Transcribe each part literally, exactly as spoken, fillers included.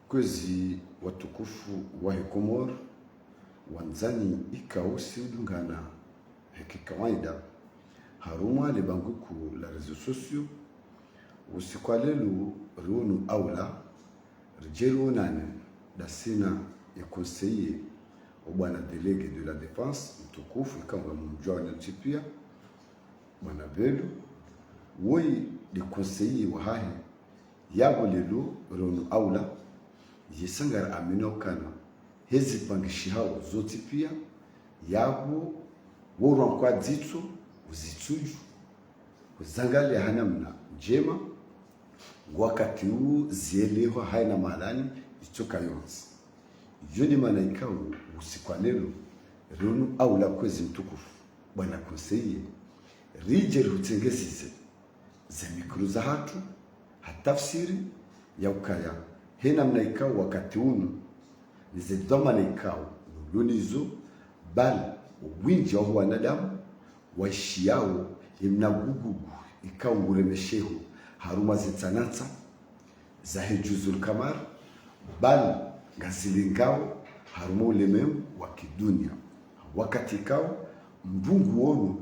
Kwezi watukufu wahe Komori, wandzani ikao si udungana heki kawaida, harumwa le bangwe kuu la réseaux sociaux, usiku wa lelo riwono aula, ridje rionane ndasi na ye conseiller wa bwana délégué de la défense, mtukufu, ikao ngamumdjuao nyontsi pia, bwana Belu, woyi nde conseiller wahahe, yapvo lelo riwono aula, yesa ngari amini ukana, hezi pangishihao zontsi pia, yapvo worwa nkwa dzitso, uzitsudju, uzangalia ha namna ndjema, wakati wu zielehwa haina mahalani itsoka yontsi. Iyo nde mana ikao usiku wa lelo, riwono aula kwezi mtukufu, bwana conseiller, ridje rihutsengezeze ze mikro zahatru, ha tafsiri ya ukaya, he namna ikao wakati unu, ni ze dhwamana ikao, nulonizo, bali, owindji wa wanadamu, waishiyao, ye mna gugugu, ikao nguremesheho, harumwa ze ntsanantsa, zahe juzul kamar, bali, ngazilingao, harumwa ulemengu wa kidunia. Wakati ikao, mdru nguwono,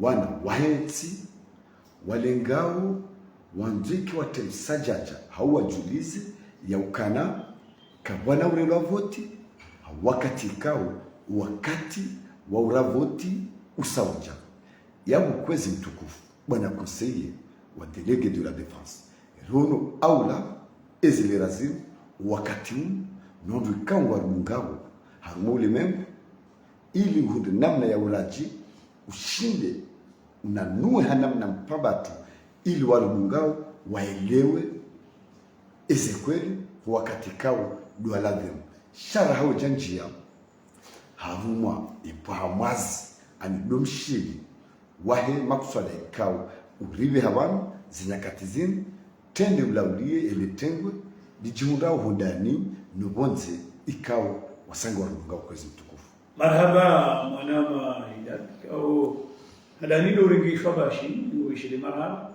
wana wahe ntsi, walengao, wandzwiki watemsadjadja, hau wadjulize, ya ukana, kapvwana urelwa voti, wakati ikao, wakati wa ura voti usaudja. Yapvo kwezi mtukufu, bwana conseiller wa délégué de la défense, riwono aula, ezi le lazimu, wakati unu, no wandru ikao ngwaridungao, harumwa ulemengu, ili uhundre namna ya uradji, ushinde, unanuwe ha namna mpambatu, ili waridungao, waelewe, eze kweli, wakati ikao, ndo wa lazimu. Sha raha udja ndjia, harumwa ipvaha mwazi, ani ndo mshili, wahe makuswada ikao, uripve ha pvanu, ze nyakati zinu, trende ulaulie ele tengwe, lidjihundrao ho ndani, no pvondze ikao, wasa ngwaridungao kwezi mtukufu. Marahaba, mwanama Idadi, ikao, ha ndani ndo urenge ishwa bashi, ngo ishile marahaba,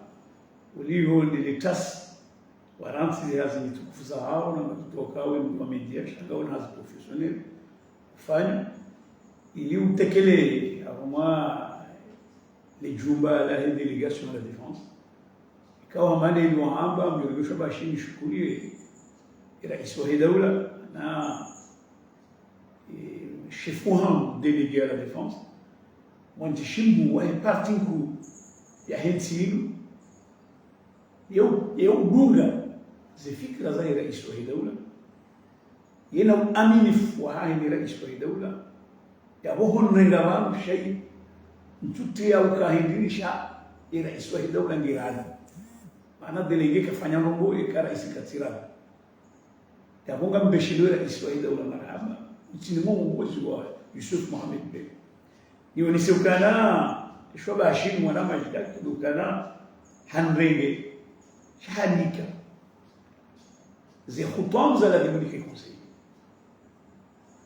uliho ndele tasi, warantsi hazi mitukufu zahao, na matukufu kawe, mwa média, sha ngawe na hazi professionnel, ufanya, ili utekele, harumwa le jumba lahe délégation de la défense. Ikao mana ili wahamba, mdjo renge ishwa bashi nishukuriye, e raisi wahe daula, na, e, shefu wahangu délégué à la défense, mwandzishi mkuu wahe parti nkuu yahe ntsi inu, ye u-, ye udunga ze fikira zahe raisi wahe daula, yena uaminifu wahahe ne raisi wahe daula, yapvo honrenga pvanu sha yi, ntsuti ya uka hindri ni sha, ye raisi wahe daula nge radhi. Mana délégué kafanya ndrongoo, eka raisi katsi radhi. Yapvo ngambesheleo raisi wahe daula marahaba, utsini mwa uongozi wa Youssouf Mohamed Bel. Nionese ukana, ishwa bashi mwanama Idadi, ukana, hanrenge, sha hanika. Ze khutwa za lazimu nike conseiller.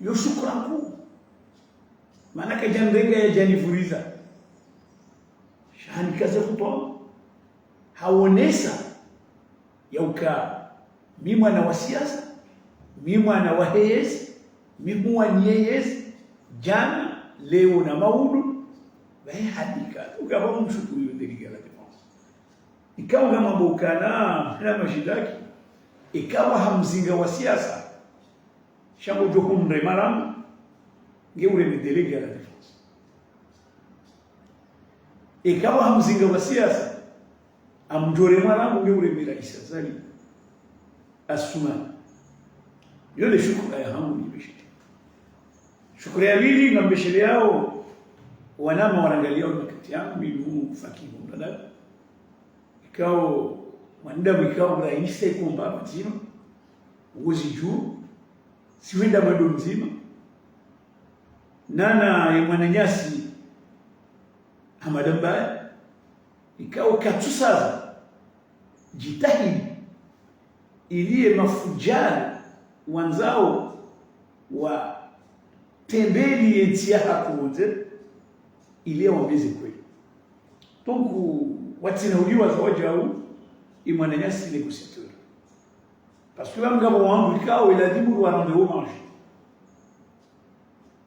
Yo shukura nkuu. Mana kadjanrenga yadjanivuriza. Sha hanika ze khutwa. Haonesa ya uka mi mwana wa siasa, mi mwana wahe yezi, mi huwaniye yezi, djana, leo na maudu, pvahe hanika, ukapva mshukuru yo délégué à la défense. Ikao ngamwambo ukana, hena mashidaki, ikao ha mzinga wa siasa, sha ngodjo hundre marangu, nge ureme délégué à la défense. Ikao ha mzinga wa siasa, ngamdjo rema marangu nge ureme raisi Azali Assoumani. Yo nde shukura yahangu nibeshelea. Shukura ya pvili ngambesheleao wanama warangaliao makati yangu, mi nu fakihu ndadala. Ikao, mwanadamu ikao urahisi komba mdzima, ugozi dju, si wenda mwendo mdzima. Nana ye mwananyasi Hamada Mbaye, ikao katsusaza, djitahidi, ili ye mafudjari wandzao watembeli ye ntsi yahatru pvondze, ili yawambe ze kweli. Donc, watsina uliwaza wadjau, ye mwananyasi négociateur. Parce que pvanu ngapvo wandru ikao elazimu riwarende hommage.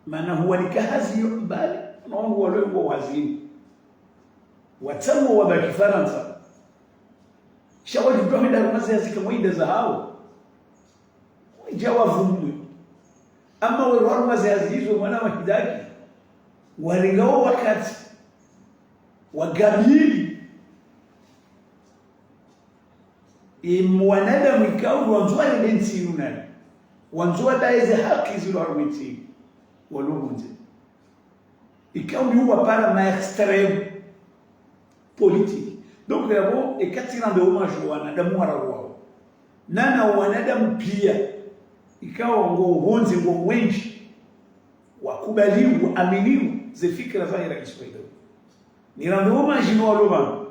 Mana huwanika hazi iyo mbali, na wandru walo ngwao hazini. Watsaha wabaki Farantsa. Sha wadjudjuwa hwenda harumwa ze hazi kamwe ida zahao. Wadja wavumwe. Ama walo harumwa ze hazi izo mwana wa hidaki. Warenga wo wakati. Wagabili. Ye mwanadamu ikao wandzo warende ntsi inu nayi. Wandzo wadaye ze haki zilo harumwa entsi inu. Walo pvondze. Ikao ni uwapara ma extrêmes politiques. Donc, yapvo, eka tsirende hommage wanadamu wararu wao. Nana wanadamu pia. Ikao ngwao pvondze ngwao wendji. Wakubaliwo, waaminiwo, ze fikira zahe raisi wa idaula. Nirende hommage no walo pvanu.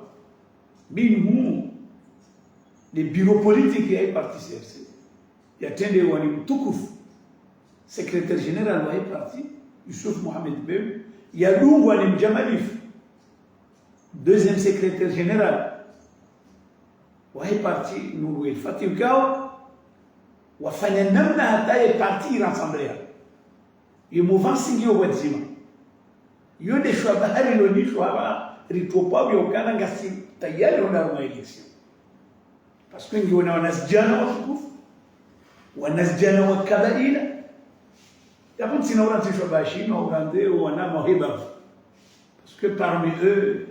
Minhum le bureau politique yahe parti C R C. Yatrendewa ni mtukufu secrétaire général wahe parti, Youssouf Mohamed Bem, yadungwa ni Mdjamalifu, deuxième secrétaire général wahe parti, Nour El Fath, ikao wafanya namna hata ye parti irassemblea. Ye mouvance ngiyo pvwadzima. Iyo nde shwabaha rilo nalo apvaha, ritopvwa pvya ukana ngasi tayari hwenda harumwa élection. Parce que ngiyo na wanazidjana watukufu, wanazidjana wa kabaila. Yapvo ntsina uranti shwabaha shinu, uranti wanama heba. Parce que parmi eux,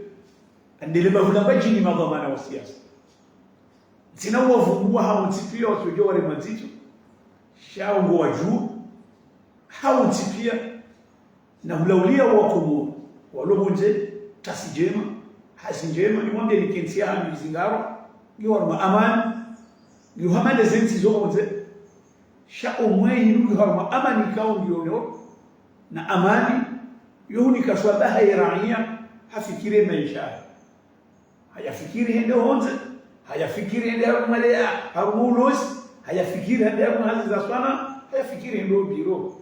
andele bavula mbadjini madhwamana wa siasa. Ntsina uwavumbua hawontsi pia watsodjo warema ndzito. Sha ngwawadjuo. Hawontsi pia. Na hulaulia wa Komoro. Walo pvondze, tasi ndjema, hazi ndjema, ni wambe ni kentsi ya hanyu izingarwa, ngiyo harumwa amani, ngiyo hama nde ze ntsi zo pvondze. Sha omwenyi ngiyo harumwa amani ikao ngiyo leo, na amani, yo hunika shwabaha ye raia, hafikiri maesha yahe. Hayafikiri hende pvondze, hayafikiri hende harumwa le, harumwa ulozi, hayafikiri hende harumwa hazi za swana, hayafikiri hende o bureau.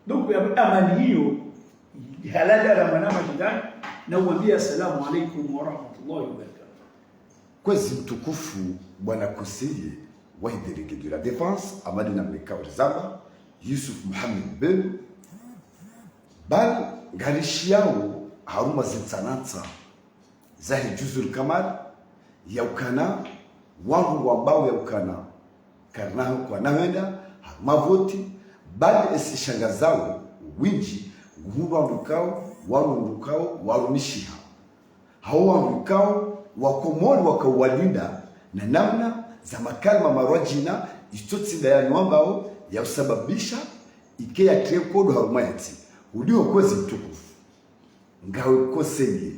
Donc, ya amani iyo, halala la mwana majirani, na uwambia, "Assalamu alaikum wa rahmatullahi wa barakatuh." Kwezi mtukufu bwana conseiller wa délégué de la défense, amadi na mleka urizamba, Youssouf Mohamed Bem, bal ngarishiyao harumwa zintsanantsa zahe Juzul Kamar, ya ukana, wandru wambao ya ukana, karina kwana hwenda harumwa voti, bali esishangazao windji, nguhu wandru ikao, wandru ikao, warumishiha. Hao wandru ikao, Wakomori wakao walinda, na namna za makalima marwadjina, itso tsinda yanu wambao, ya usababisha, ike ya trie nkodo harumwa entsi. Uliho kwezi mtukufu. Ngawe conseiller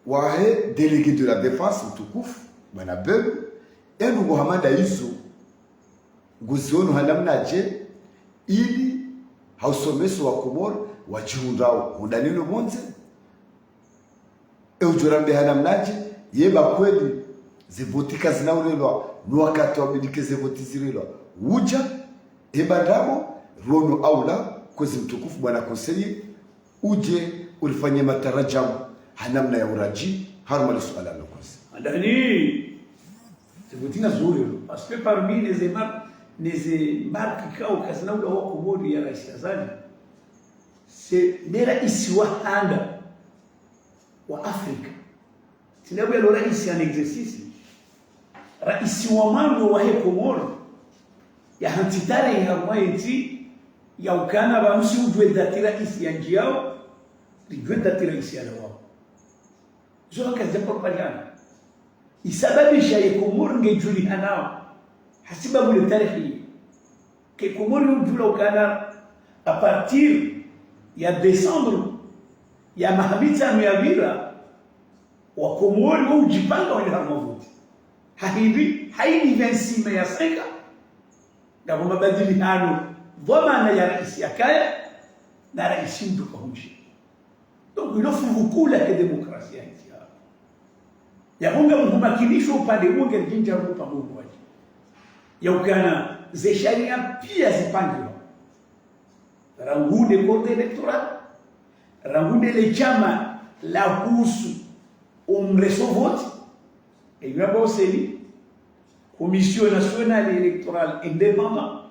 wahe délégué de la défense mtukufu, bwana Bem, enu ngo hama nda izo, nguziono ha namnadje, ili ha usomeso wa Komori, wadjihundrao, hundra neno pvondze, e udjo rambe ha namnadje, ye ba kweli, ze voti kazina ulelwa, no wakati wabidi ke ze voti zilelwa, udja, e ba ndrabo, rono aula, kwezi mtukufu, bwana conseiller, udje urifanye matarajamu ha namna ya uradji, harumwa le suala lo kwezi. Andani, ze voti na zure, parce que parmi les mar-, les marques ikao kazina ula wa Komori ya Raisi Azali, c'est nde raisi wa handa wa Afrika. Tsi nda pvwa lo raisi en exercice. Raisi wa mwando wahe Komori, ya hantsi tarehi harumwa entsi, ya ukana pvanu si udjuwe dati raisi ya ndjiyao, ridjuwe dati raisi ya lawao. Zo haka zidja propaganda. Isababisha ye Komori ngedjulihanao. Hasibabu le tarehi. Ke Komori udjua ukana à partir ya décembre, ya maha mitsanu yapvira, Wakomori wo udjipanga wende harumwa voti. Hahindri, haini vingt-six mai ya seka, ngapvo mabadilihano, dhwamana ya raisi yakaya, na raisi mtru kahundji. Donc, ilo fuvu kuu lahe démocratie ya ntsi yapvo. Yapvo ngamhumakinisho upande umwe ngedjindja upande umwe wadji. Ya ukana ze sharia pia zipangiwa. Rangu nde code électoral, rangu nde le shama lahusu omreso voti, e yamba oseni, Commission Nationale Électorale Indépendante,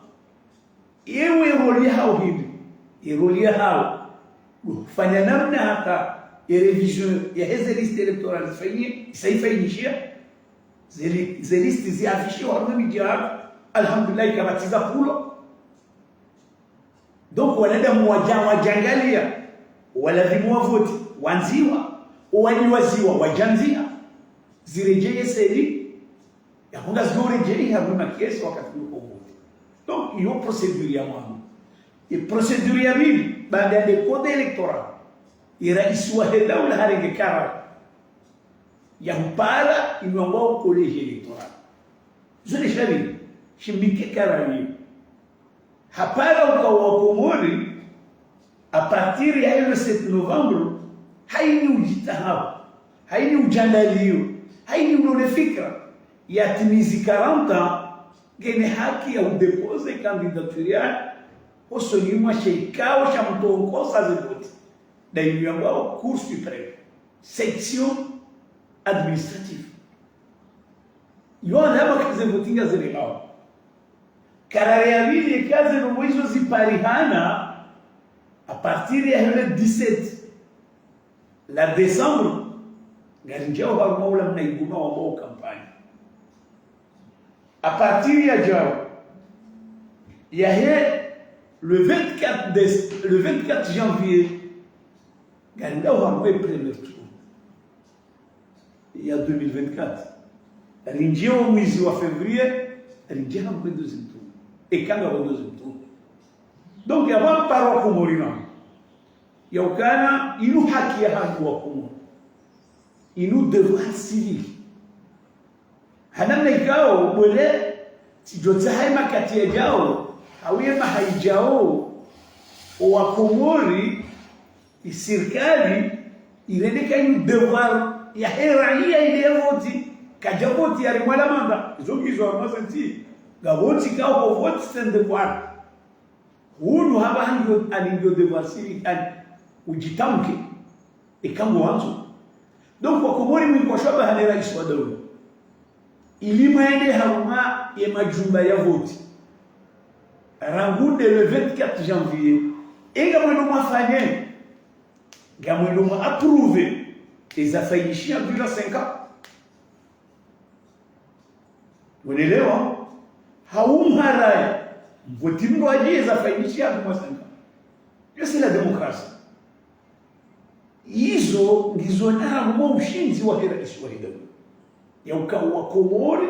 yewe rôle yahawo hindri, ye rôle yahawo, ufanya namna hata ye révision yaheze liste électorale zifanyishiha, zeli-, ze liste ziafishiwa harumwa midji yahatru, alhamdulillah, ikapvatsi za pulo. Donc, wanadamu wadja-, wadjangaliya, walazimu wavoti, wandziwa, owaliwaziwa, wadjandziha, ziredjeye seli, yakunga zidjoredjeyi harumwa makesi wakati uko voti. Donc, iyo procédure ya mwando. Ye procédure ya pvili, baanda nde code électoral, ye raisi wahe daula harenge karari ya hupara inu wambwao collège électoral. Zo nde sha pvili, shimike karari iyo. Hapara ukao wa Komori, à partir ya le sept novembre, hayini udjitahawo, hayini udjandaliyo, hayini unone fikira, yatimizi quarante ans, ngena haki ya udéposer candidature yahe, hosoni mwa she ikao sha mtrongo ze voti. Nda inu yambwao Cour suprême, section administrative. Yo alama ke ze voti ngazirengao. Karari ya pvili yeka ze ndrongoo izo ziparihana, à partir ya le dix-sept la décembre, ngarindjiao harumwa ula mna iguma wambwao campagne. À partir ya djao, yahe le vingt-quatre déce-, le vingt-quatre janvier, ngarindao harumwa premier tour ya deux mille vingt-quatre. Rindjie o mwezi wa février, rindjie harumwa deuxième tour. Eka ngapvo deuxième tour. Donc, yapvo mparo wa Komori na yaukana inu haki yahatru wa Komori. Inu devoir civique. Ha namna ikao, bwele, tsidjotsaha ye makati yadjao, hau ye maha idjao, owa Komori, i sirikali, irende ka inu devoir yahe raiya ile voti, kadja voti yarimwa la manda, izo ngizo harumwa ze ntsi, ngavoti kao voti c'est un devoir. Hunu hapvaha ngiyo, ani ngiyo devoir civique, ani udjitamke, eka ngo wandzo. Donc, wa Komori mwinkwashwa pvahanu raisi wa daula, ili mwende harumwa ye majumba ya voti, rangu nde le vingt-quatre janvier, enga mwendo mwafanye, ngamwendo mwa approuver eza fanyishiha durant cinq ans. Mwenelewa? Hau mharaye, mvoti mndru adjiye za fanyishiha harumwa cinq ans. Iyo c'est la démocratie. Izo ngizo na harumwa ushindzi wahe raisi wahe daula. Yauka wa Komori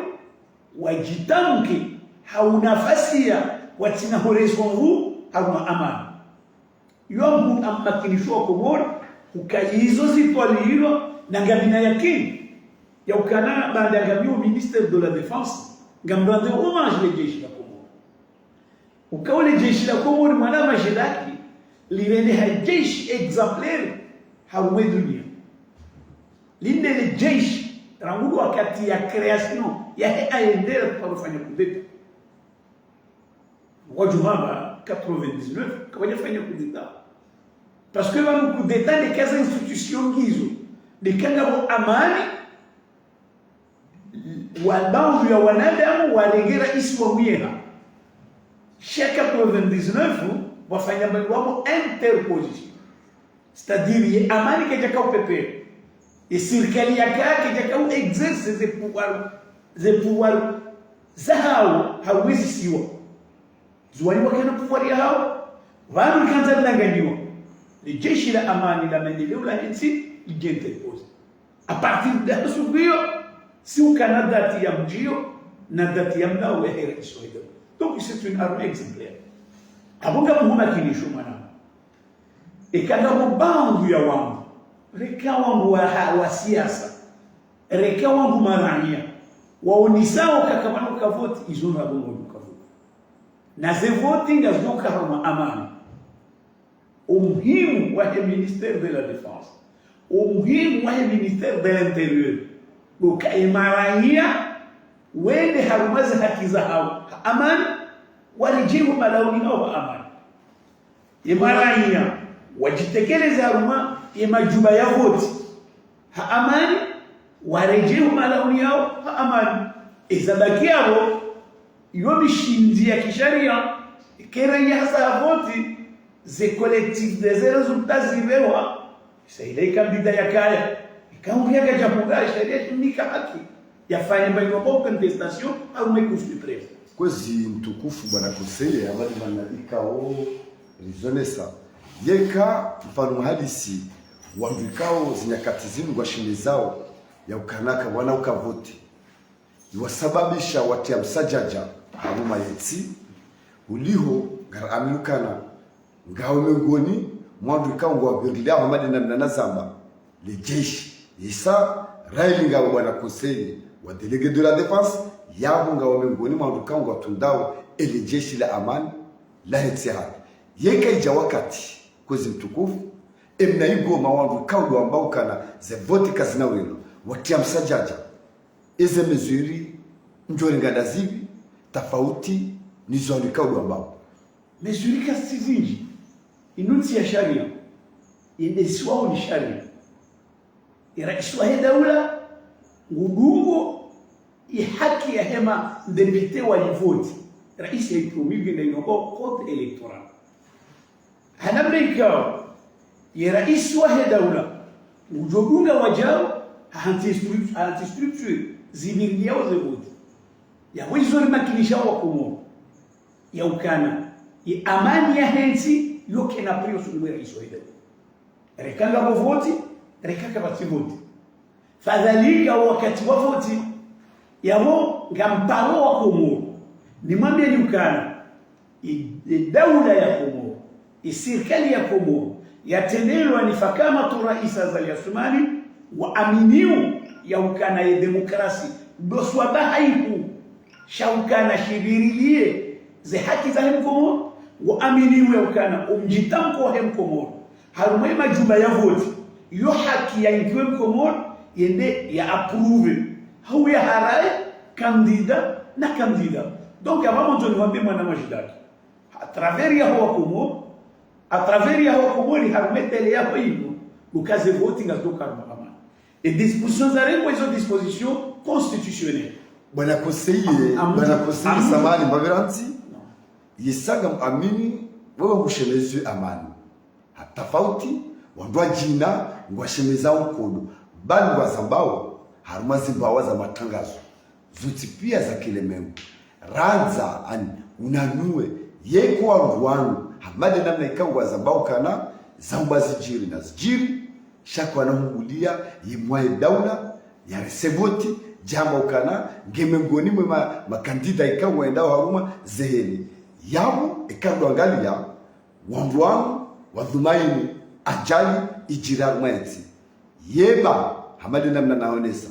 wadjitamke ha unafasi ya watsina horeso nvu harumwa amani. Yo mndru amakinisho wa Komori, uka izo zitwalilwa na ngamina yakini. Yaukana baanda ngami o ministère de la Défense, ngamrandze hommage le jeshi la Komori. Uka o le jeshi la Komori mwana majiraki, lirende ha jeshi exemplaire harumwa dunia. Linde le jeshi, rangu wakati ya création yahe ayendera kuparofanya coup d'État. Wadjuhamba quatre-vingt-dix-neuf, kawadjafanya coup d'État. Parce que pvanu coup d'État nde ka ze institution ngizo, nde ka ngapvo amani, wa baadhwi ya wanadamu warenge raisi wa mwiyeha. Sha quatre-vingt-dix-neuf, wafanya mbali wapvo interposition. C'est-à-dire, ye amani kaidjaka upepea. Ye sirikali yaka kaidjaka u exercer ze pouvoir, ze pouvoir zahawo, hawezisiwa. Zuwani wakana pouvoir yahawo, pvanu likandza lilanganyiwa. Le jeshi la amani la maendeleo lahe ntsi, lidje interposer. À partir de suku iyo, si ukana date ya mdjio, na date ya mlawo yahe raisi wahe daula. Donc, c'est une armée exemplaire. Apvo ngamhumakinisho mwana. Eka ngapvo baadhwi ya wandru, reka wandru wa ha-, wa siasa, reka wandru maraiya, waonesao ka kapvana uka voti, izo ndrabo ngapvo uka voti. Na ze voti ngazidjoka harumwa amani. O muhimu wahe ministère de la Défense, o muhimu wahe ministère de l'Intérieur, ndo uka ye maraiya wende harumwa ze haki zahawo ha amani, waredjei ho malaoni hawo ha amani. Ye maraiya wadjitekeleze harumwa ye majumba ya voti ha amani, waredjei ho malaoni yawo ha amani. Eza baki yapvo, iyo mishindzi ya kisharia, ikera ya hasa voti, ze collectif de zero zutazivewa, sa ile ikao bida yakaya, ikao yakadja kuga sharia shimnika haki, yafanye mba iyo contestation, au mwe Cour suprême. Kwezi mtukufu bwana conseiller, abadi mana ikao rizonesa. Yeka mfano mhalisi, wandru ikao zinyakati zinu ngwashemezao, ya ukana ka wana uka voti. Iwasababisha watia msadjadja, harumwa yentsi, uliho, ngara amini ukana, ngawo mengoni, mwa wandru ikao ngwavirilia, hama de namna nazamba, le jeshi, isa, raili ngawo bwana conseiller, wa délégué de la défense, yapvo ngawo mengoni, mwa wandru ikao ngwatrundao, e le jeshi la amani, la yentsi hali. Yeka idja wakati, kwezi mtukufu, emna igoma wandru ikao ndo wambao ukana, ze voti kazina welo, watia msadjadja, eze mesure ndjo ringa ndazipvi, tafauti, nizo wandru ikao ndo wambao. Mesure kazitsi zindji, inu ntsi ya sharia, yende isiwao ni sharia. Ye raisi wahe daula, ngudungo, ye haki yahe ma député wa ivoti. Raisi ya ipromulgue na ino code électoral. Hana mbe ikao, ye raisi wahe daula, ngudjo dunga wadjao, ha anti-struct-, ha anti-structure, ziviriao ze voti. Yapvo izo rimakinisha wa Komoro. Ya ukana, ye amani yahe ntsi, yo kena priorité ni mwe raisi wahe daula. Reka ngapvo voti, reka kapvatsi voti. Fadhalika wakati wa voti, yapvo ngamparo wa Komoro. Nimwambieni ukana, i, i daula ya Komoro, i sirikali ya Komoro, yatrendelwa ni fakamatu raisi Azali Assoumani, wa aminio ya ukana ye demokrasi, ndo swaba haiku, sha ukana shivirilie, ze haki zahe mkomoro, wa aminio ya ukana, o mdjitamko wahe mkomoro, harumwa ye majumba ya voti, yo haki ya inkiwe mkomoro, yende ya approuve, hau ya haraye, candidat na candidat. Donc, apvamwe ndzo nimwambie mwana majidaki. À travers yaho wa Komoro, à travers yaho wa Komoro, harumwa e télé yaho inu, uka ze voti ngazo ka harumwa amani. E disposition zarengwa izo disposition constitutionnelle. Bwana conseiller, am-, am-, bwana conseiller, am-, samahani, mbapvi rantsi. Non. Yesa ngam amini, wewe ngushemezao amani. Ha tafauti, wandru wadjina, ngwashemezao nkodo. Bali ngwazambao, harumwa zimbawa za matrangazo. Zontsi pia za kilemengu. Randza, ani, unanue, yeka wandru wanu, hama de namna ikao ngwazambao ukana, zamba zidjiri na zidjiri, sha kwana hubulia, ye mwaye daula, yarese voti, djamba ukana, nge mengoni mwe ma, makandida ikao ngwendao harumwa, ze heli. Yapvo, eka ndo angalia, wandru wanu, wadhumaini, ajali, idjiri harumwa yentsi. Yeba, hama de namna naonesa.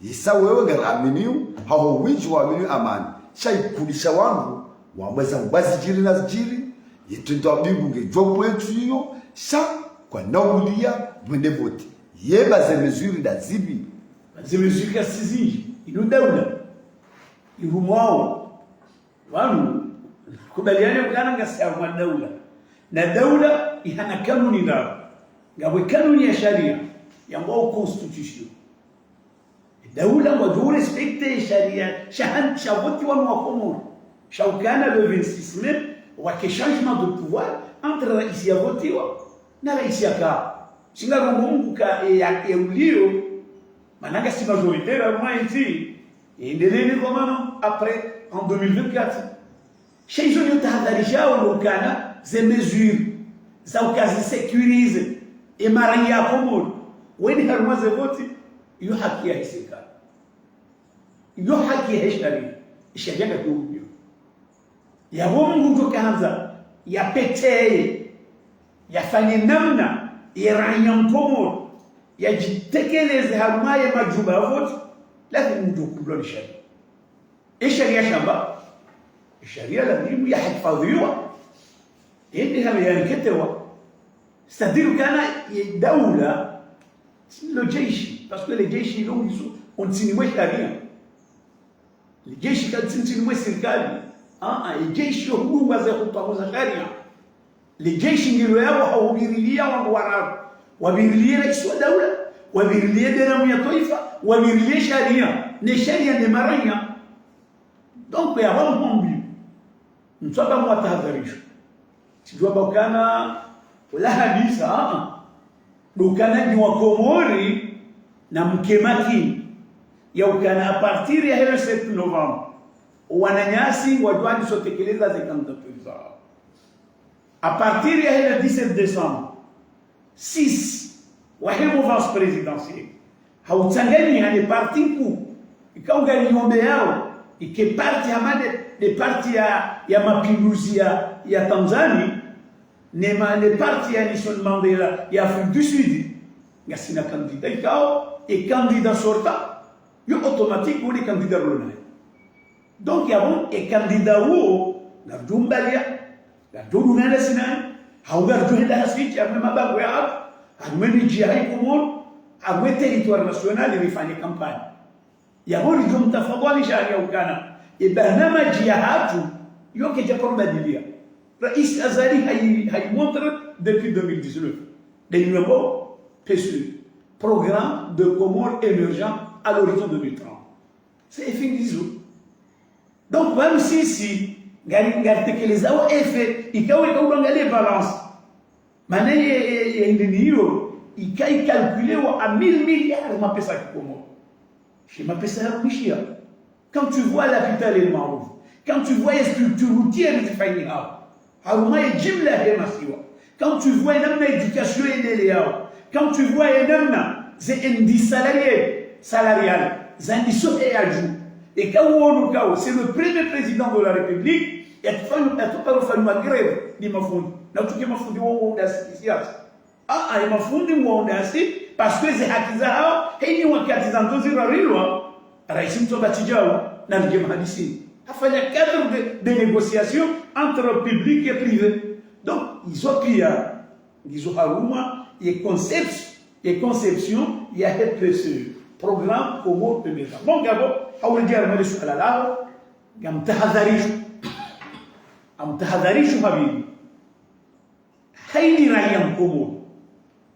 Yesa wewe ngari aminio, haho windji wa aminio amani. Sha ikulisha wandru, wamba zamba zidjiri na zidjiri, ye trendo wa bingu ngedjo kwetu iyo, sha kwana hubulia, mwende voti. Yeba ze mesure ndazipvi. Ze mesure kazitsi zindji, inu daula. Irumwao. Wanu, kubaliane ukana ngasi harumwa daula. Na daula ihana kanuni ndraru. Ngapvo kanuni ya sharia, yambwao constitution. Daula ngwadjo respecter sharia, sha han-, sha voti wanu wa Komoro. Sha ukana le vingt-six mai, wake changement de pouvoir entre raisi ya votiwa na raisi ya ka. Shinga rongo Mungu ka, e, ya, e ulio, mana ngasi majoritaire harumwa yentsi, endeleni kwa mano après en deux mille vingt-quatre. Sha izo nyo tahadharishao ndo ukana ze mesure za uka zi sécuriser e maraya ya Komoro, weni harumwa ze voti, iyo haki yahe sirikali. Iyo haki yahe sharia, sharia ka tuubio. Yapvo Mungu ndo kahandza, yapvetseye, yafanye namna, ye raya mkomoro, yadjitekeleze harumwa ye majumba ya voti, lazimu ndo kubulwa ni sharia. E sharia shamba, e sharia lazimu yahifadhiwa, yende hale yanketewa, c'est-à-dire ukana ye daula, tsi le jeshi, parce que le jeshi ilo ngizo, o ntsini mwe sharia. Le jeshi kalitsi ntsini mwe sirikali. Ah, ah, e jeshi yo hudunga ze hukumu za sharia. Le jeshi ngilo yapvo ha uvirilia wandru wararu. Wavirilie raisi wa daula, wavirilie beramu ya twaifa, Wavirilie sharia, ne sharia ne maranya. Donc, ya wamhombi. Mtswaba mwatahadharisho. Tsidjwamba ukana, ula hadisa, ah, ah. Ndo ukana nyi wa Komori na mke makini. Ya ukana à partir ya hele sept novembre, wananyasi wadjwani sotekeleza ze candidature zao. À partir ya hele dix-sept décembre, sisi, wahe mouvance présidentielle, hautsanganyiha ne parti nkuu, ikao ngari yombe yao, ike parti hama nde, nde parti ya, ya mapinduzi ya, ya Tanzanie, ne ma, ne parti ya Nelson Mandela ya Afrique du Sud, ngasina candidat ikao, e candidat sortant, yo automatique, wone candidat rolo naye. Donc, ya bon, e candidat wo, ngardjo mbalia, ngardjo dungana sinaye, hau ngardjo henda hasitsi, harumwa e mabango ya hatru, harumwa e midji ya hayi Komoro, harumwa e territoire national, rifanye campagne. Ya bon, ridjo mtafadhwalisha ya ukana, e barnamadji ya hatru, yo kedja kambadilia. Raisi Azali hayi, hayi montre depuis deux mille dix-neuf. Nde yinu yambo, P C E, Programme de Comores Émergent à l'horizon deux mille trente. C'est effet ngizo. Donc, même si, si, ngari, ngaritekelezao effet, ikao, ikao udunga les balances. Mana ye, ye, ye, ndeni iyo, ika, icalculé wa à mille milliards mapesa ya Kikomoro. Shi mapesa ya Russia. Quand tu vois l'hôpital El Maarouf, quand tu vois les structures routières zifanyihao, harumwa ye jimla ya masiwa. Quand tu vois namna éducation yendeleao, quand tu vois namna ze indice salarial, salarial, za ndiso ya juu. Eka uono kao, c'est le premier président de la République, yatsoka, yatsoka ufanywa grève ni mafundi. Na utuke mafundi wo, wo, da si, siasa. Ah, ah, e mafundi ngwao ndasi, parce que ze haki zahao, heni wakati zandzo zirarilwa, raisi Mtsoba tsidjao, na nge mahadisini. Hafanya cadre de, de négociation entre public et privé. Donc, izo pia, ngizo harumwa, ye concept, ye conception, ya he P C E, Programme Comores Émergent. Bon, ngapvo, hauredjea harumwa le suala laho, ngamtahadharisho. Ngamtahadharisho habibi. Hayina raiya Mkomoro,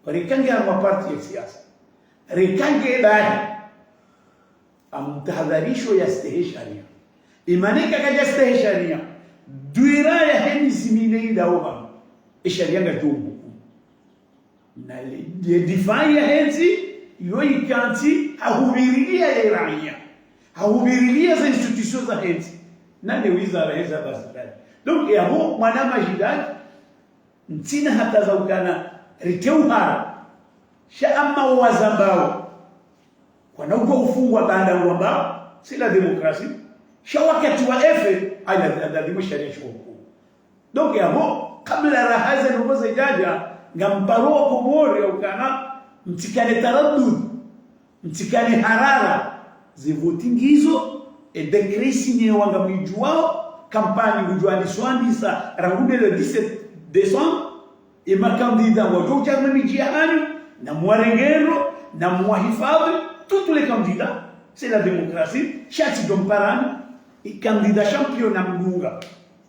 reka nge harumwa parti ya siasa, reka nge bahi, ngamtahadharisho yastehi sharia. Imana eka kadjastehi sharia, durée ya he mezi mine ilawao, e sharia ngadjo mhukumu. Na le, le défense ya he ntsi, yo ikantsi, hahuvirilia ye raiya. Hahuvirilia ze institutions za he ntsi. Na ne wizara he za bazidani. Donc, ya ho, mwana majidani, ntsina hata za ukana, rite uhara. Sha amma wazambao. Kwana uko ufungwa baanda ngwambao, c'est la démocratie. Sha wakati wa effet, ayi la, la, la, la, sharia shoko. Donc, ya ho, kabla raha ze ndrongoo zidjadja, ngamparo wa Komori ya ukana, mtsikane taradudi, mtsikane harara, ze voti ngizo, e décret isinywa ngamwidjuwao, campagne ngudjo andiswa andisa, rangu nde le dix-sept décembre, e makandida ngwadjo udja harumwa e midji yahanyu, na mwarenge ndro, na mwahifadhwi, tous, tous les candidats, c'est la démocratie, sha tsi ndo mparani, e candidat champion na mdunga.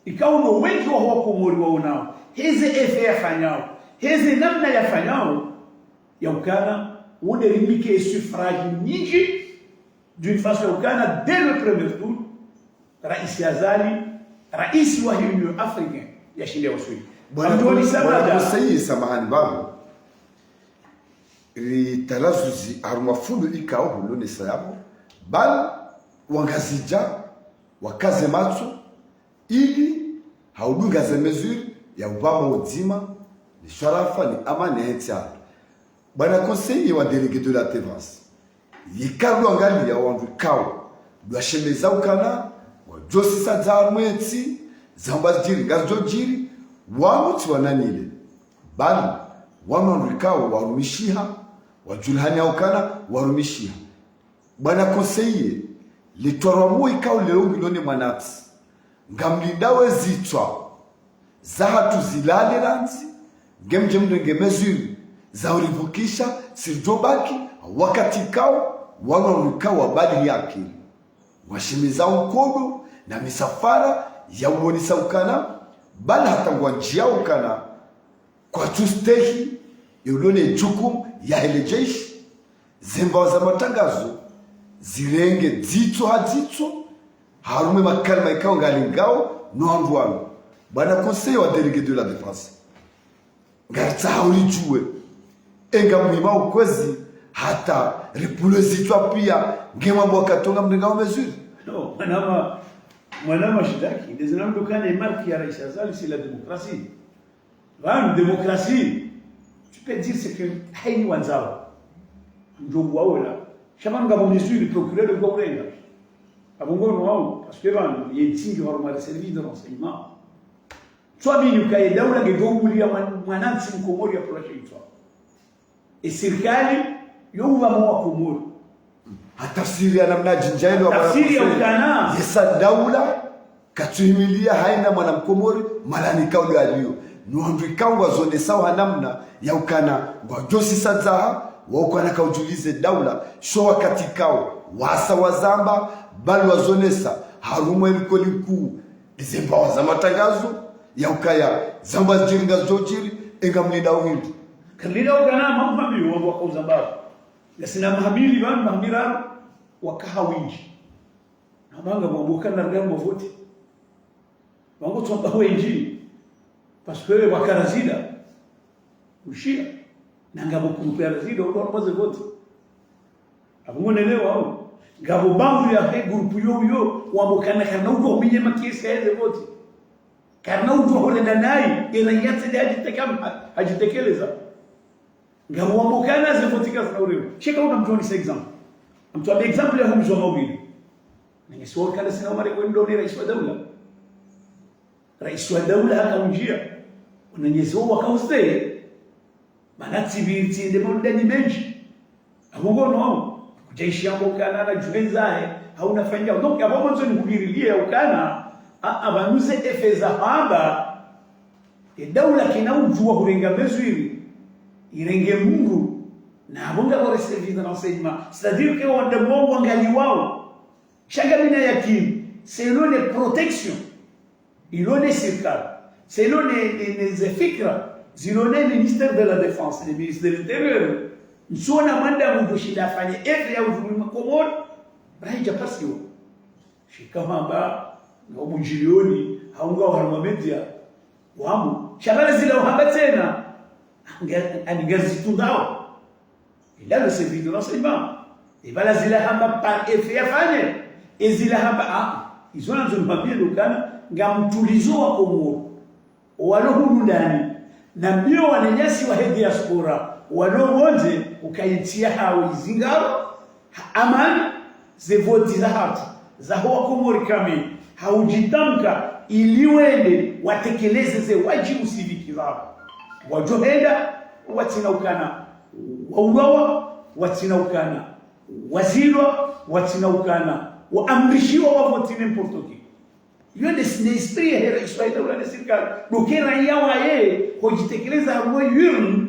Ikao no wendji wa ho wa Komori waonao, heze effet yafanyao, heze namna yafanyao, ya ukana, wonde rimnike e suffrage nyindji, d'une façon ya ukana, dès le premier tour, Raisi Azali, raisi wa Union Africaine, yashinde waswili. Bwana Antonio Kon-, bwana Samata. Conseiller, samahani pvanu. Ritalazuzi harumwa fundo ikao hulonesa yapvo, bal wangazidja, wakaze matso, ili haudunga ze mesures ya upvama udzima, ni sharafa, ni amani ya he ntsi yahatru. Bwana conseiller wa délégué de la T V A S, yeka ndo angalia wandru ikao, ndo washemeza ukana, wadjosisa dza harumwa e ntsi, zamba zidjiri, ngazidjo djiri, wanu tsi wananyile. Bali, wanu wandru ikao, warumishiha, wadjulihana ukana, warumishiha. Bwana conseiller, le twarwa mwo ikao leo ngilo ne mwanantsi. Ngamlindao ezitswa zahatru zilale randzi, ngemdje mrenge mesures za uripvukisha, si ridjobaki, wakati ikao, wanu wanu ikao wabalihi akili. Washemeza nkodo na misafara ya uonesa ukana, bali hata ngwandjiao ukana, kwatsustehi, yolone jukumu ya hele jeshi, ze mbao za matrangazo, Zirenge dzitso ha dzitso, harumwa ye makalima ikao ngalingao no wandru wanu. Bwana conseiller wa délégué de la défense, ngaritsaha uridjuwe, enga muhima ukwezi, hata ripvulwe zitswa pia, nge mwamba wakati wo ngamrengao mesure. Non, mwanama, mwanama shitaki, ndezina mdru kana marque ya Rais Azali, c'est la démocratie. Pvanu, démocratie, tu peux dire ce que haini wandzao. Ndjo ngwaola. Sha pvanu ngapvo mesure procureur ngwa urenga. Apvo ngono wao, parce que pvanu, ye ntsi ngi harumwa le service de renseignement. Tswamini ukaya ye daula ngedjo ubulia mwan-, mwanantsi mkomori ya pvula shitswa. E sirikali, yo uba mwa Komori. Ha tafsiri ya namna djindja ilo wa tafsiri ya ukana. Yesa daula, katsuhimilia haina mwana mkomori, malani kauli alio. No wandru ikao ngwazonesao ha namna ya ukana, ngwadjosisa dzaha, wa ukana kaudjulize daula, sho wakati ikao, wasa wazamba, bali wazonesa, harumwa ye likoli nkuu, ize mbawa za matangazo, ya ukaya, zamba zidjiri ngazidjodjiri, enga mlinda uhindri. Kamlinda ukana, mambo mambi, wangu wakauzamba. Ngasina maha mili pvanu, maha miraru, wakaha wendji. Na manga mwambo kana rgamo voti. Wangu tswamba wendji. Parce que waka Razida. Ushia. Na ngapvo groupe ya Razida, udo wapaze voti. Apvo ngonelewa, ngapvo bambu ya he groupe yo yo, wambo kana kana udo minye makesi ya eze voti. Kana udo horenda nayi, ena yatsi de hadjiteka-, hadjitekeleza. Ngapvo wambo kana ze voti kazina urewa. Sheka una mtoni sa exemple. Mtoni exemple ya humzo mawili. Nenge siwa kana sina umare kwendo ne rais wa daula. Rais wa daula haka unjia. Unanyezo waka uste. Mana tsibiri tsinde maulidani mendji. Apvo ngono, kudjaishi yambo kana na djuwenzahe, hauna fanya. Donc, apvo mwandzo ni hubirilie ya ukana, a, apvanuze effet za hamba, e daula kena udjuwa hurenga mesure, irenge mndru, na apvo ngapvo le service de renseignement. C'est-à-dire que wanda mongo ngaliwao. Sha ngamina yakini, selon les protections, ilone sirikali, selon les, les, les fikra, zilone ministère de la défense, le ministère de l'intérieur. Ntsona manda mndru shinda afanye effet ya udjumwi Makomori, rahi dja pasiwa. Shika hamba, na umujilioni, haunga wa harumwa media, wamu. Sha pvala zila uhamba tsena, nga-, ani ngazitundao. Ila le service de renseignement. E pvala zila hamba par effet ya fanye. E zila hamba, ah, izo nandzo nipvambie ndo kana, ngamtulizo wa Komori. Walo hunu ndani. Na mbio wananyasi wa he diaspora. Walo pvondze, ukaya entsi yahawo izingaro. Ha amani, ze voti zahatru. Zaho wa Komori kamili. Ha udjitamka, ili wende, watekeleze ze wadjibu civique zawo. Wadjohenda, watsina ukana. Wauwawa, watsina ukana. Wazilwa, watsina ukana. Waamrishiwa wavoti n'importe qui. Iyo nde, nde esprit ya he rais wa daula ne sirikali. Donc, raiya waye, hodjitekeleza harumwa urne,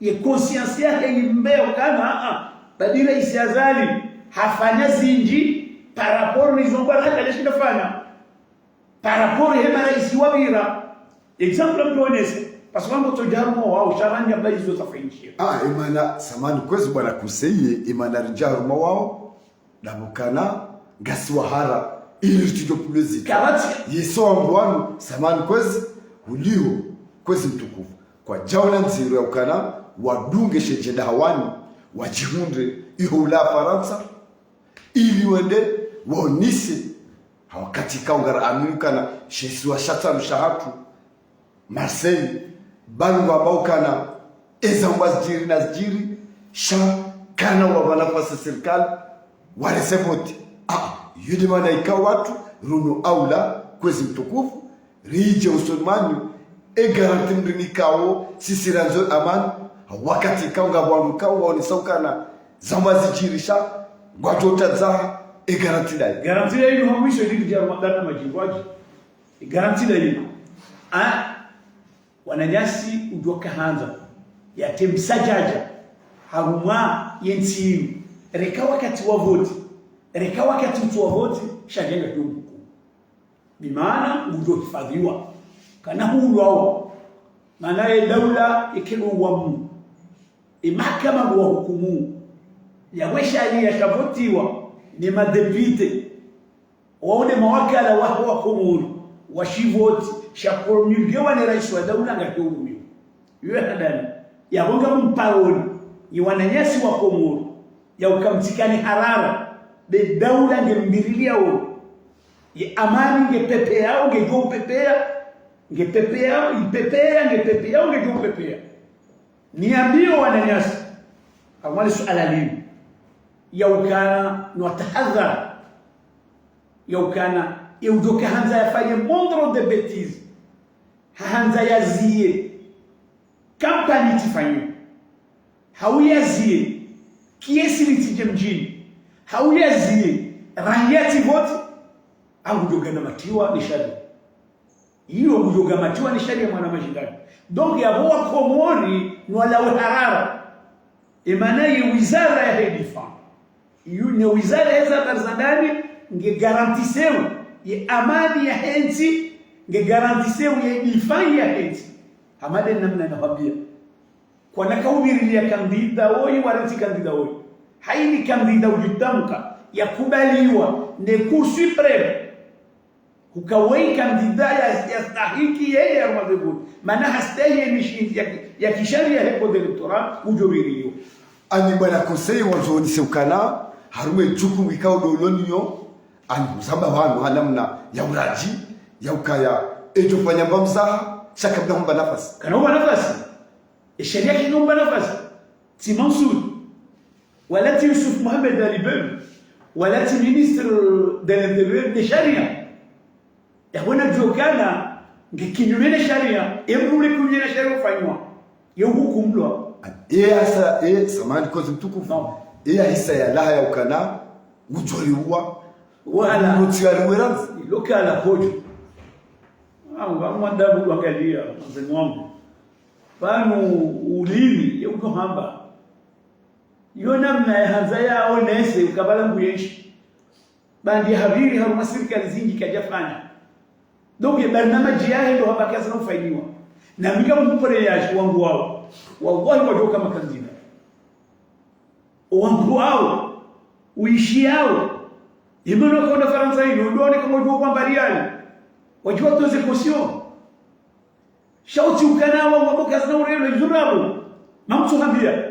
ye conscience yahe imbe ukana, ah, ah. Badi rais Azali, hafanya zindji, par rapport n'izo ngwa hata leshi nafanya. Par rapport he maraisi wapvira. Exemple mtonese, parce que wangu tsodja harumwa wao, sha randja mba izo zafanyishiha. Ah, emana, samahani kwezi bwana conseiller, emana ridja harumwa wao, dapvo kana, ngasi wahara, ili ritsidjo pvulwe zitswa. Kapvatsi. Yeso wambo wanu, samahani kwezi, uliho, kwezi mtukufu. Kwadjaona ndziro ya ukana, wadunge she djenda hawani, wadjihundre, iho ula Farantsa, ili wende waonese, ha wakati ikao ngara amini ukana she isiwa sha tsanu shahatru, Marseille, pvanu ngwambao ukana eza ngwa zidjiri na zidjiri, sha kana wapva nafasi sirikali, warese voti. Ah, iyo nde mana ikao watru, runu aula, kwezi mtukufu, ridje usoni mwanyu, e garanti mrinikao, sisi randzo amani, wakati ikao ngapvo wandru ikao waonesa ukana, zamba zidjiri sha, ngwadjo tadzaha, e garanti ndayi. Garanti ndayi inu ha mwiso ili ridja Ramadhani na madjingwadji. E garanti ndayi inu. Ah, wananyasi udjoka handza, yate msadjadja, harumwa ye ntsi inu. Reka wakati wa voti, reka wakati utsu wa voti, sha djenga djumbuku. Bimaana, ngudjo hifadhiwa. Kana huulwawo. Mana ye daula yekelo uwamu. Ye mahakama ndo wahukumu. Yawe sharia shavotiwa. Ne madepite, wao ne mawakala waho wa Komori, washivoti, sha promulguewa ne raisi wa daula ngahudumuo. Iyo handani, yapvo ngamumpaoni, nyi wananyasi wa Komori, yauka mtsikane harara, be daula nge mbiriliao. Ye amani nge pepeyao, nge djo pepeya, nge pepeyao, ipepeyao, nge pepeyao, nge djo pepeya. Niambio wananyasi, amwali suala linu, yaukana, no tahadhari, yaukana, ye udjo ka handza yafanye moindre de bêtise, ha handza yaziye, kampani tsifanyo, hau yaziye, kiesi litsidje mdjini, hau yaziye, rangi yatsivoti, ngudjo ganamatiwa ne sharia. Iyo ngudjo ganamatiwa ne sharia mwana majingani. Donc, yapvo wa Komori, no walawe harara. Emana ye wizara yahe défense. Iyo ne wizara yahe habari za ndani, nge garantiseo ye amani yahe ntsi, nge garantiseo ye défense yahe ntsi. Hama de namna nahwambia. Kwana kauvirilia kandida woyi, wala tsi kandida woyi. Haini kandida udjitamka, yakubaliwa, ne Cour suprême. Huka woyi kandida ya, yastahiki yeye ya rumaveguni. Mana hastehi ye mishindzi ya, ya kisharia he code électoral, udjo viriliwa. Ani bwana conseiller wandzo nise ukana, harumwa djukumu ikao ndo uloniyo, ani uzamba wanu ha namna ya uradji, ya ukaya, edjo fanya mba mzaha, sha kabla humba nafasi. Kana humba nafasi. E sharia kinu humba nafasi. Tsi Mansour. Wala tsi Youssouf Mohamed Ali Bem. Wala tsi ministre de l'Intérieur de sharia. Yapvo nadjuo ukana, nge kinyume ne sharia, e mdru ule kinyume ne sharia ufanywa. Ye uhukumlwa. E hasa, e, samahani kozi mtukufu. Non. E hisa yalawa ya ukana, udjoliwa. Wala. Mutsi yaliwe randzi. Lokala kodjo. Ah, ngamwandabu wangalia, mzee wangu. Pvanu ulimi, ye udjo hamba. Yo namna yahandza yaonese ukabala nguyenshi. Bandi haviri harumwa sirikali zindji kadjafanya. Donc, ye barnamaji yahe ndo hamba kazina ufanyiwa. Na mi ngamhupvore yashi wangu wao. Wallahi wadjo ka makandida. Wangu wao. Uishi yao. Imano kaunda Farantsa inu, ndo one kama wadjo kwamba riali. Wadjo watoze caution. Sha utsi ukana wa, wa mboka zina urelo, izurabo. Mamtsu hambia.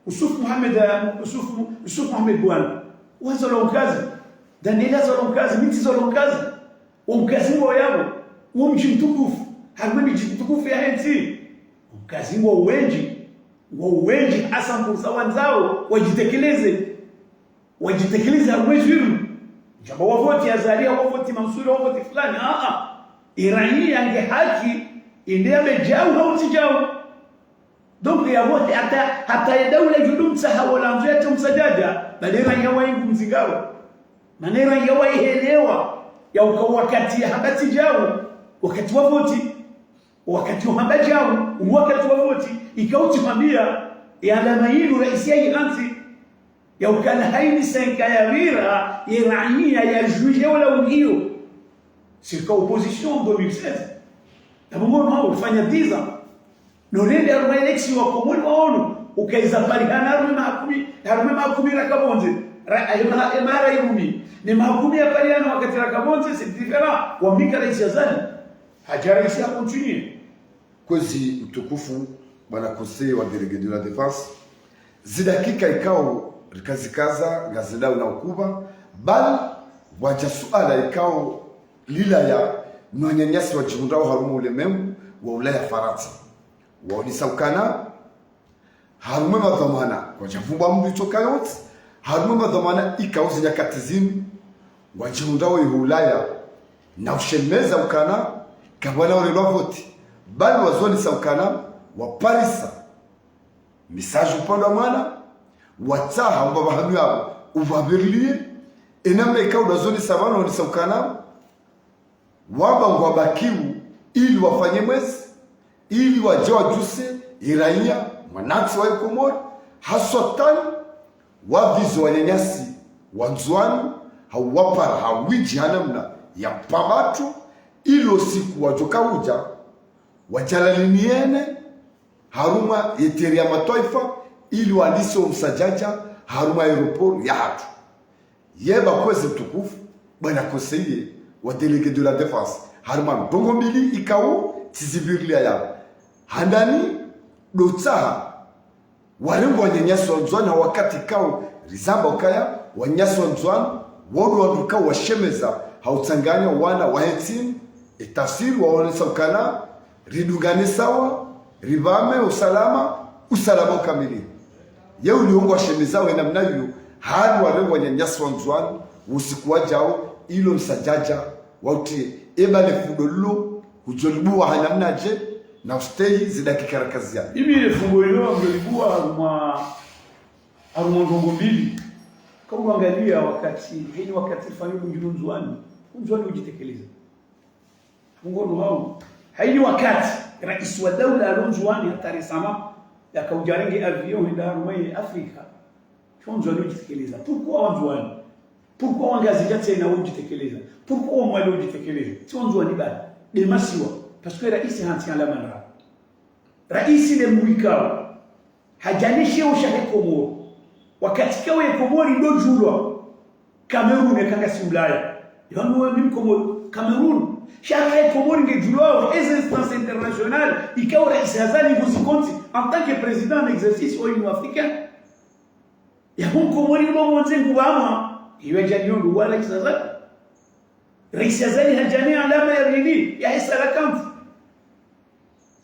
Youssouf Mohamed, eh, Youssouf, Youssouf Mohamed Bwana. Wazalwa Mkazi. Daniel azalwa Mkazi, mi tsi zalwa Mkazi. Wo Mkazi ngwao yapvo. Wo mdji mtukufu. Harumwa midji mitukufu yahe ntsi. Wo Mkazi ngwao wendji. Ngwao wendji hasa mbuza wandzao, wadjitekeleze. Wadjitekeleze harumwa ezuru. Djamba wavoti Azali, wavoti Mansour, wavoti fulani. Ah, ah. Irani yange haki, inde yabe djau hau tsi djau. Donc, yavoti hata, hata ye daula yudumtsaha wala ndzo yatso msadjadja, bali irani yawaingu mzingaro. Mana irani yawaielewa, ya uka wakati yahamba tsi djau, wakati wavoti. Wakati uhamba djau, wakati wavoti, ikao tsi hwambia, ye alama yinu raisi yayihandzi, ya ukana haini senka yapvira, ye raiya yadjuwe wala ungiyo. Sirika opposition deux mille seize. Yapvo ngono hao, ufanya dix ans. No rende harumwa élection wa Komori waono, ukaiza parihana harumwa mahakumi, harumwa mahakumi raka pvondze, ra, ema, ema ra irumi. Ne mahakumi yaparihana wakati raka pvondze, c'est différent, wamnika raisi Azali. Hadja raisi ha continuer. Kwezi mtukufu, bwana conseiller wa délégué de la défense, zidakika ikao rikazikaza ngazidao na ukuba, bali wadja suala ikao lilaya no wananyasi wadjihundrao harumwa ulemengu wa ulaya Farantsa. Waonesa ukana, harumwa madhwamana, kwadjapvumbwa mdru itsoka yontsi, harumwa madhwamana ikao zinyakati zinu, wadjihundrao iho ulaya, na ushemeza ukana, kapvwana urelwa voti, bali wazonesa ukana, waparisa message upande wa mwana, watsaha umba pvahanu yapvo, upvapvirilie, enamna ikao udazonesa pvanu, onesa ukana, wamba ngwabakiu ili wafanye mwezi, ili wadje wadjuse iraiya, mwanantsi wa Komori, haswatan, wavize wananyasi, wa Ndzuani, hau wapara, hau widji ha namna ya pvapvatru, ili usiku wadjoka udja, wadjalaliniene, harumwa ye terrain ya matwaifa, ili walise omsadjadja, harumwa aéroport yahatru. Ye ba kwezi mtukufu, bwana conseiller wa délégué de la défense, harumwa ndrongoo mbili ikao tsizipvirilia yao. Handani, ndo utsaha warenge wananyasi wa Ndzuani, ha wakati ikao rizamba ukaya wananyasi wa Ndzuani, wo ndo wandru ikao washemeza ha utsanganya wana wahe ntsi, e tafsiri waonesa ukana ridungane sawa, ripvame usalama, usalama ukamili. Ye ulio ngwashemezao he namna iyo, hali warenge wananyasi wa Ndzuani, usiku wajao, ilo msadjadja, wauti, eba le fundo lilo, hudjolibuwa ha namna dje, na ustehi zidakika rakaziana. Imi le fungo ilo, ngolibuwa harumwa, harumwa ndrongoo mbili. Ka uangalia wakati, heni wakati rifanya bunjilo Ndzuani, Ndzuani udjitekeleza. Mungu ndo hau. Haini wakati, raisi wa daula alo Ndzuani hata récemment, yakaudja yarenge avion henda harumwa ye Afrika. Sho Ndzuani udjitekeleza. Pourquoi wa Ndzuani? Pourquoi wa Ngazidja tsena udjitekeleza? Pourquoi wa Mwali udjitekeleza? Tsi wa Ndzuani bali. Nde masiwa. Parce que raisi hantsi alama ndrabo. Raisi nde mdru ikao hadja ne sheo shahe Komori. Wakati ikao ye Komori ndo djulwa Cameroun, yeka ngasi Ulaya. Yanu we mi Mkomori, Cameroun. Sha ye Komori ngedjulwao, eze instances internationales, ikao raisi Azali nguzikonti, en tant que président en exercice wa Union africaine. Yapvo Mkomori ndo mwandze ngupvamwa, iyo yadja nyondo wa raisi Azali. Raisi Azali hadja ne alama ya pvili, yahe Salakanti.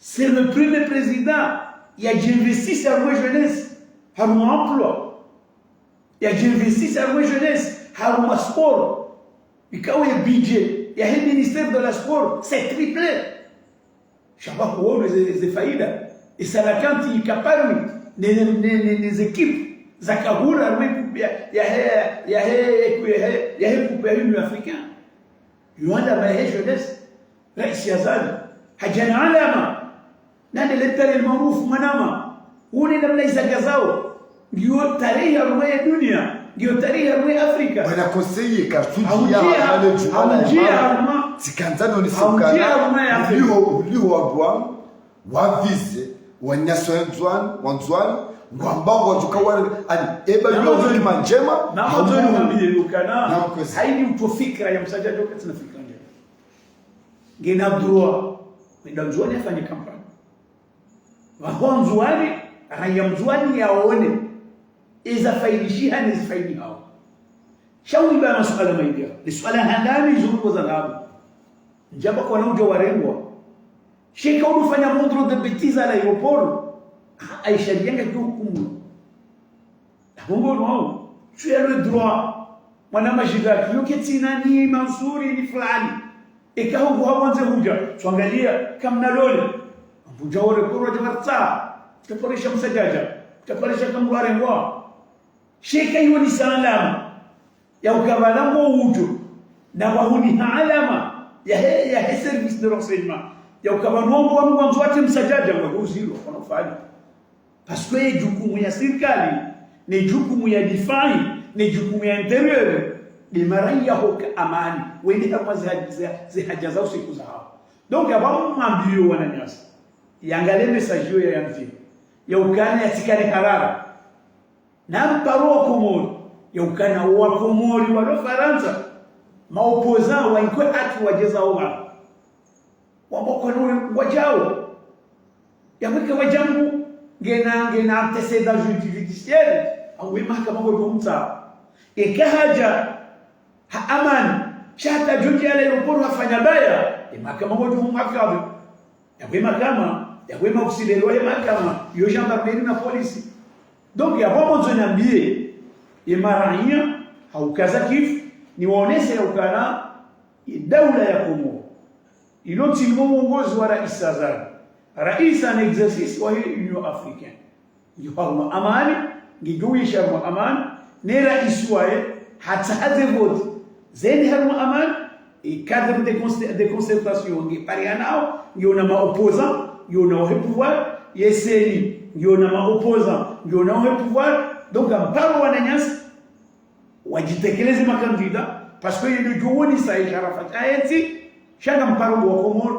C'est le premier président yadjinvesti harumwa jeunesse, harumwa emploi. Yadjinvesti harumwa jeunesse, harumwa sport. Ikao ye budget yahe ministère de la sport, c'est triplé. Sha pvo huono ze, ze faida. E Salakanti ika parmi ne, ne, ne, ne, ne ze équipe zakahura harumwa ye coupe ya, yahe, yahe, yahe, yahe coupe ya Union africaine. Yo alama yahe jeunesse. Raisi Azali, hadja na alama. Nande le père El Maarouf Mwanama. Une namna izagazao. Ngiyo tarehi harumwa ye dunia. Ngiyo tarehi harumwa ye Afrika. Bwana conseiller, kartsudjiya, haudjiya, harumwa le djumba la haudjiya imani. Harumwa, tsikandza no haudjiya harumwa ye Afrika. Uliho, uliho wandru wanu, wavize, wananyasi wa Ndzuani, wa Ndzuani, ngwamba ngwadjuka wale, ani, eba yo hikima ndjema, na mwandzo ngambiye lukana, na mkwezi. Haini utso fikira ya msadjadja uka tsina fikira ndjema. Ngena droit, wende Ndzuani yafanye campagne. Pvaho Ndzuani, raya Mndzuani yaone, eza faidishiha ne zifaidihao. Sha uliba masuala maidi. Ni suala handani izo uko za ndrabo. Ndjamba kwana udja warengwa. Sha eka udufanya moindre de bêtise à l'aéroport, ah, aisha lianga kiyo hukumu. Mungu no, tu as le droit. Mwana majidaki, yo ketsina ni Mansuri ni fulani. Eka huku hawandze hudja, tsuangalia, kamna lole. Ambudja ore koro dja martsa, taparisha msadjadja, taparisha kamware ngwa. Sha eka iwo ni salama. Ya ukaya pvala ngo udjo, na wahuniha alama, yahe, yahe service de renseignement. Ya ukaya pvanu ngo wa mwandzo wate msadjadja, ngo uziro, kono fali. Parce que ye jukumu ya sirikali, ne jukumu ya difai, ne jukumu ya intérieur, nde maraya hoka amani, wende harumwa ze ha-, ze ha-, ze haja za usiku zahao. Donc, apvo mwambiyo wananyasi, yangalie message yo ya yamvi, ya ukana yatsikane harara. Na mparo wa Komori, ya ukana wa Komori walo Farantsa, ma opposants wa inkwe ati wajeza owa. Wamboko no wajao. Ya kweka wajangu, ngena, ngena antécédent judi-, judiciaire, awe mahakama ngo jomtsa. Eka haja, ha amani, sha hata jodja ya l'aéroport hafanya baya, e mahakama ngo jomhafadhi. Yawe mahakama, yawe maofisa lelo he mahakama, yo gendarmerie na polisi. Donc, yapvo mwandzo nambiye, ye maraya, haukaza kifu, ni waonese ya ukana, ye daula ya Komori. Ilo tsi mo uongozi wa raisi Azali. Raisi en exercice wahe Union africaine. Ngiyo harumwa amani, ngiyo uishi harumwa amani, ne raisi waye, hata haze vote. Zende harumwa amani, e cadre de concer-, de concertation, nge parianao, ngiyo na ma opposants, ngiyo na wahe pouvoir, ye CENI, ngiyo na ma opposants, ngiyo na wahe pouvoir. Donc, mparo wananyasi, wajitekeleze makandida, parce que yendo juwoni sa isharafa cha eti, sha nga mparo wa Komori,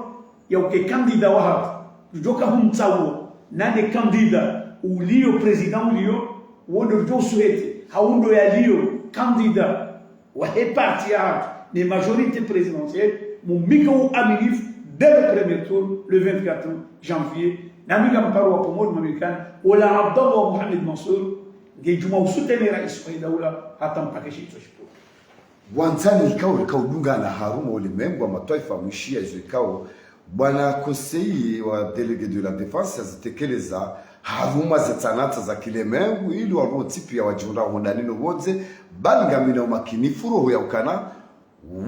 ya uke kandida wa hatu, jujoka humtsawa, nande kandida, uliyo président uliyo, wondo jo suhete, haundo yaliyo, kandida, Wahe parti yahatru, ne majorité présidentielle, mumnika uaminifu dès le premier tour, le vingt-quatre janvier, namnika mparo wa Komori mamerikani, ola Abdallah wa Mohamed Mansour, ngudjo usoutenir rais wahe daula, hata mpaka shitso shipvo. Wandzani ikao rikao udungana harumwa ulemengu wa matwaifa mwishiya izo ikao bwana conseiller wa délégué de la défense yazitekeleza harumwa ze tsanatsa za kilemengu ili warontsi piya wadjihundra hondani no pvondze, bali ngamina umakinifu roho ya ukana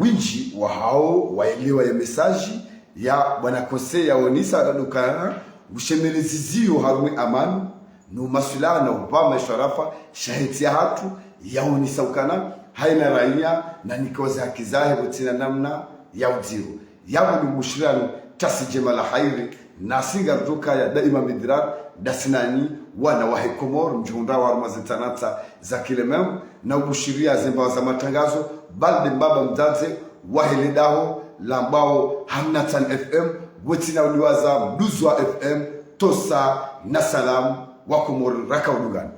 windji wahao waelewa ye message ya bwana conseiller yaonesa ukana ushemelezi ziyo harumwa amani no maswilaha na upvama ishwarafa shahe ntsi yahatru, yaonesa ukana haina raiya na nikoze haki zahe pvotsina namna ya udziro. Yapvo nimubushiriyani tasi djema la hairi, nasi ngarudjo kaya daima midrar, ndasi nanyi, wana wahe Komori, mdjihundrao harumwa ze tsanatsa za kilemengu, na ubushiriya ze mbawa za matangazo, bali nde mbaba mdzadze wahe le daho lambwao Hamnatsan F M, pvotsina uliwaza Mduzwa F M, tosa na salamu wa Komori raka udungana.